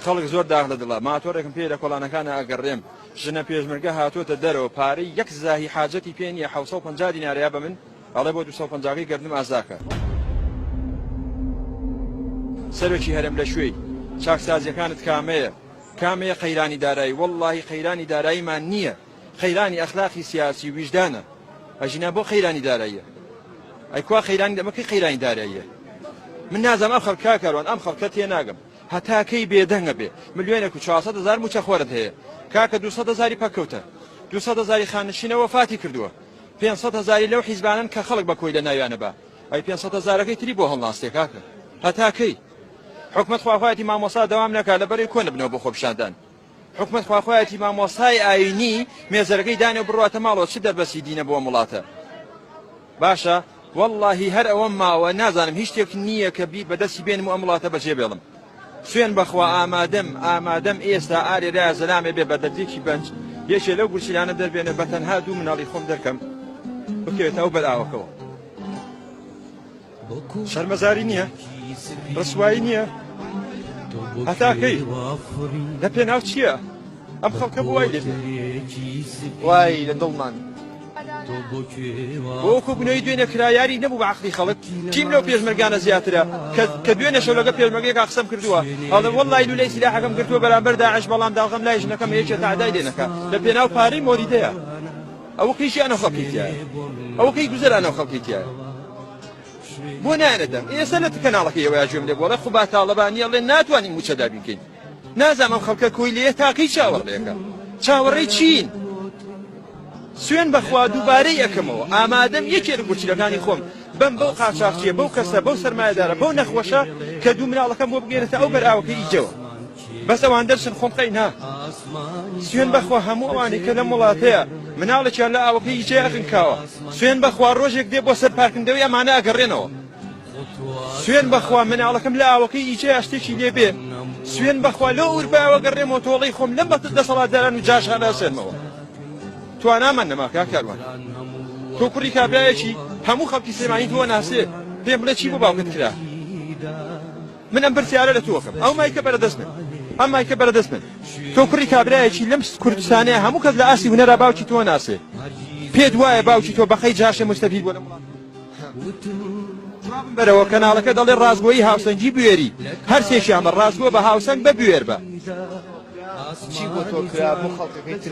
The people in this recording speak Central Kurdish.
خەڵک زۆر داخ لە دڵە ماتۆڕێکم پێ لە کۆڵانەکانە ئەگەڕێم ژنە پێشمەرگە هاتۆتە دەرەوە پارەی یەک زاهی حاجەتی پێ نییە 750 دینارەیە بە من ئەڵێ بۆ 250 کەی گەردنم ئازاکە. سەرۆکی هەرێم لە کوێی؟ چاکسازیەکانت کامەیە؟ کامەیە قەیرانی دارایی؟ وەڵڵاهی قەیرانی داراییمان نییە قەیرانی ئەخلاقی سیاسی و ویژدانە ئەژینا بۆ قەیرانی داراییە ئەی کوا قەیرانی ئەمە کەی قەیرانی داراییە من نازانم ئەم خەڵکە کاروان ئەم خەڵکە تێناگەم هەتا کەی بێدەنگە بێ ملیۆنێک و 400 هەزار مووچە خۆرت هەیە کاکە 200 هەزاری پەککەوتە 200 هەزاری خانشینە وەفاتی کردووە 500 هەزاری لەو حیزبانن کە خەڵک بە کۆیلە ناویانە بە ئەی 500 هەزارەکەی تری بۆ هەڵناستێ کاکە هەتا کەی حکومەت خواخوایەتی مامۆستا دەوام نەکا لەبەرەی کۆ نەبنەوە بۆ خۆپیشاندان حکومەت خواخوایەتی مامۆستای ئاینی مێزەرەکەی دانێ و بڕواتە ماڵەوە چ دەربەستی دینە بۆ ئەم وڵاتە باشە واللهی هەر ئەوەم ماوە نازانم هیچ شتێک نییە کە بی بەدەستی بێنم و ئەم وڵاتە بەجێ بێڵم سوێن بەخوا ئامادەم ئامادەم ئێستا ئارێرا زەلامێ بێ بە دەرزیەکی بەنج یەکێ لەو گورچیلانە دەربێنێ بە تەنها دوو مناڵی خۆم دەرکەم بکەوێتە ئەو بەر ئاوەکەوە شەرمەزاری نییە؟ ڕسوایی نییە؟ هەتا کەی؟ لە پێناو چییە؟ ئەم خەڵکە بۆ وای لێ وای لە دڵمان بۆ کۆبوونەوەی دوێنێ کرایاری نەبوو بە عەقڵی خەڵک کیم لەو پێشمەرگانە زیاترە کە دوێنێ شەو لەگە پێشمەرگەیەکا قسەم کردووە ئەڵێ وەڵڵای لولەی سیلاحەکەم گرتووە بەرامبەر داعش بەڵام داڵغەم لای ژنەکەم یەکێ تەعدای لێ نەکا لە پێناو پارەی مۆریدەیە ئەوە کەی ژیانە و خەڵکی تیایە ئەوە کەی گوزەرانە و خەڵکی تیایە بۆ نایەنە دەم ئێستا لە کەناڵەکەی ئەوەیا گوێم لێ بوو ئەڵێ قوباد تاڵەبانی ئەڵێ ناتوانین مووچە دابین کەین نازانم ئەم خەڵکە کۆیلەیە تاکەی چاوەڕێکە چاوەڕێی چین سوێن بەخوا دووبارەی ئەکەمەوە ئامادەم یەکێ لە گورچیلەکانی خۆم بەم بەو قاچاخچیە بەو کەسە بەو سەرمایەدارە بەو نەخۆشە کە دوو مناڵەکەم بۆ بگەێنێتە ئەو بەرئاوەکەی ئیجەوە بەس ئەوان دەرچن خۆم قەی نا. سوێن بەخوا هەموو ئەوانەی کە لەم وڵاتەیە مناڵێکیان لە ئاوەکەی ئیجەیا خنکاوە سوێن بەخوا ڕۆژێک دێ بۆ سەر پارکندەوەی ئەمانە ئەگەڕێنەوە سوێن بەخوا مناڵەکەم لە ئاوەکەی ئیجەیا شتێکی لێ بێ سوێن بەخوا لەو ئورباوە گەڕێمەوە تۆڵەی خۆم لەم بەتە دەسەڵاتداران و جاشانە ئەسێنمەوە توانامان نەما کاک کاروان تۆ کوڕی کابرایەکی هەموو خەڵکی سلێمانی تۆ ناسێ پێم بڵێ چی بۆ باوکت کرا من ئەم پرسیارە لە تۆ ئەکەم ئەو مایکە بەرە دەست من ئەم مایکە بەرە دەست من تۆ کوڕی کابرایەکی لەم کوردستانەیە هەموو کەس لە ئاستی هونەرا باوکی تۆ ناسێ پێت وایە باوکی تۆ بەقەی جاشێ مستەفید بووە لەم وڵاتە جوابم بەرەوە کەناڵەکە دەڵێ ڕاستگۆیی هاوسەنگی بوێری هەرسێکیان بە ڕاستگۆ بە هاوسەنگ بە بوێر بە چی بۆ تۆ کرا بۆ خەڵکەکەی تر.